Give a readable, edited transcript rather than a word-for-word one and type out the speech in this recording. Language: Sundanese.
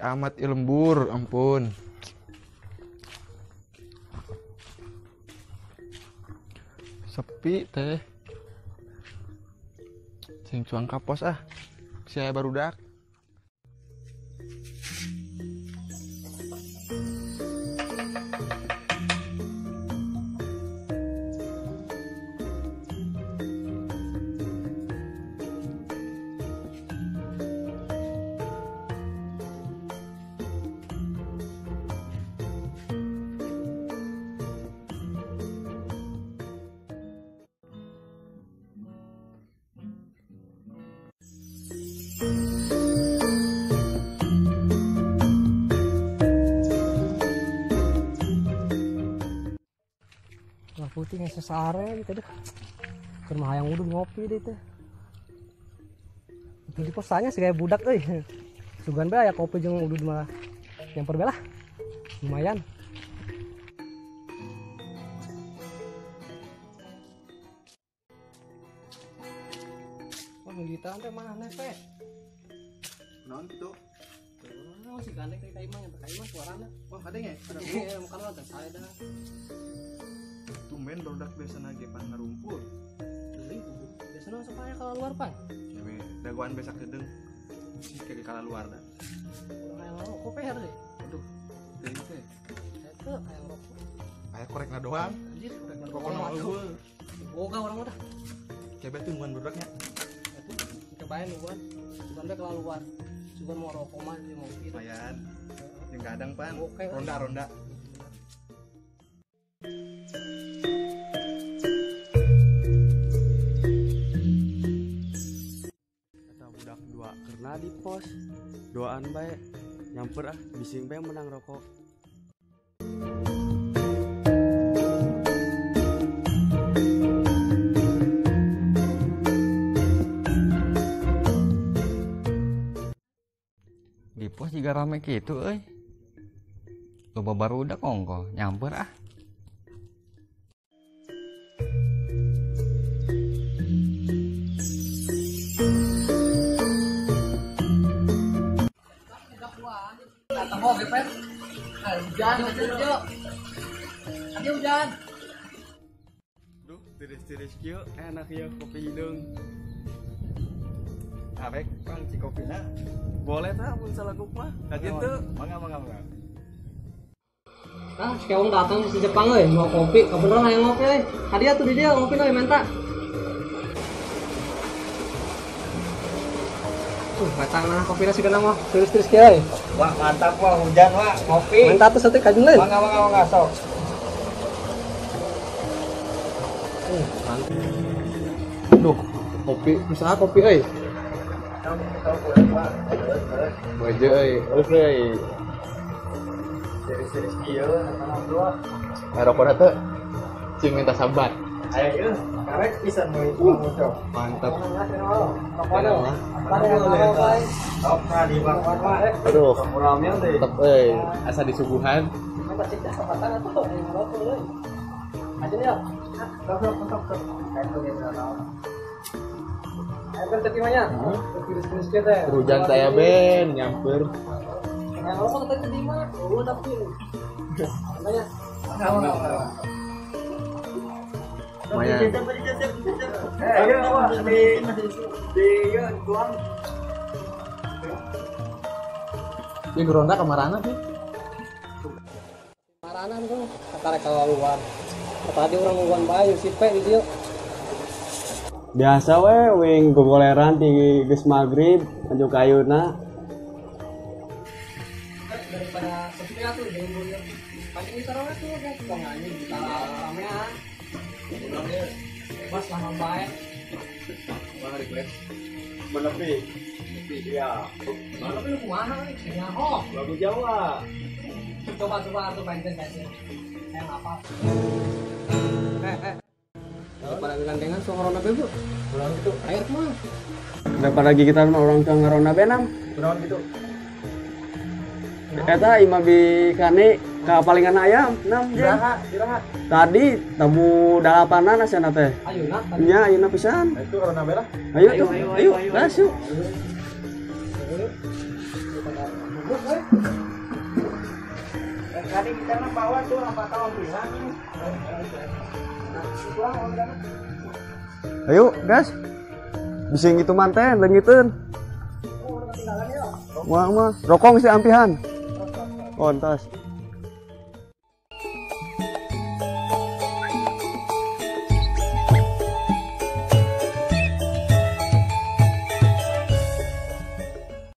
amat lembur, ampun. Sepi teh. Sing cuang kapos ah. Saya barudak. Lah putih nggak sesare gitu deh. Keur mah hayang udud ngopi deh teh. Itu di kosannya sih kayak budak euy. Sugan bae aya kopi jeung udud mah. Nyamper bae lah. Lumayan. Wah, militan teh mana teh? Naon kitu? Oh, si gandeng teh ka imah, nyamper ka imah suarana. Wah, kadeng ya? Iya, muka lu teh sae dah. Tumben barudak biasana ge pan ngarumpul. Teuing biasana sok aya kalau luar pan. Cewek dagoan besak kedeung. Si kage kala luar dah. Urang aya rokok peher deh. Aduh, teuing teh. Eta aya rokok. Aya korekna doang. Anjir, korekna rokokna mah eueuh. Boga urang mah dah. Cewek teh nungguan barudaknya. Atuh, cobain nungguan. Sugan bae keluar luar. Sugan mau rokok mah jeung ngopi. Lumayan. Jeung gadang pan. Oke. Ronda-ronda. Eta budak dua kerna di pos. Doaan bae nyamper ah bising bae menang rokok. Di pos juga rame gitu euy. Loba barudak ongko nyamper ah. Hujan, hujan, yuk. Ada hujan. Duh, tiris-tiris kieu enak ya kopi hidung. Arek pang ci kopina. Boleh tah mun salaguk mah. Kajian teu. Mangga mangga mangga. Ah, si Keong datang si Jepang euy, mau kopi, kebeneran hayang ngopi euy. Hadiah tuh di dia ngopi euy menta. Batang nah kopina sih mah tiris-tiris kieu euy. Wah, mantap wah hujan wah ngopi. Menta tuh satu kajun lain. Mangga mangga mangga sok. Mantap. Duh, kopi usaha kopi euy. Baju euy, euy. Tiris-tiris kieu eta mah. Rokona teh cing minta sabar. Ayo, karek pisan we cok. Mantap. Aduh, tetep euy, asa disuguhan. Hujan saya ben nyamper. Lumayan. Ini geronda kemarana sih? Kemarana tuh, kata rek luar. Tadi orang nungguan bayu si P di dieu. Biasa we wing gogoleran di geus magrib aju ka ayeuna. Daripada sepi atuh jeung bueu. Paling kita rawe tuh kan tong anjing kita ramean. Mas lama bae. Mana request? Menepi. Iya. Menepi lu kumaha euy? Nyaho. Lagu Jawa. Coba-coba atuh banten kasih. Saya ngapa? Daripada gandengan so ngarona be, Bu. Kunaon kitu? Air kumaha? Daripada gigitan orang tua ngarona be nam. Kunaon kitu? Eta imah bi kane ka palingan ayam nam. Iraha, iraha. Tadi tamu dalapanan asana teh. Ayeuna tadi. Nya ayeuna pisan. Itu ngarona be lah. Ayo tuh, ayo, gas yuk. euy. Tadi kita mah bawa tuh apa tahun pisan. Ayo, gas. Bising itu manten, leungiteun. Wah, mah rokong sih ampihan. Oh, entas.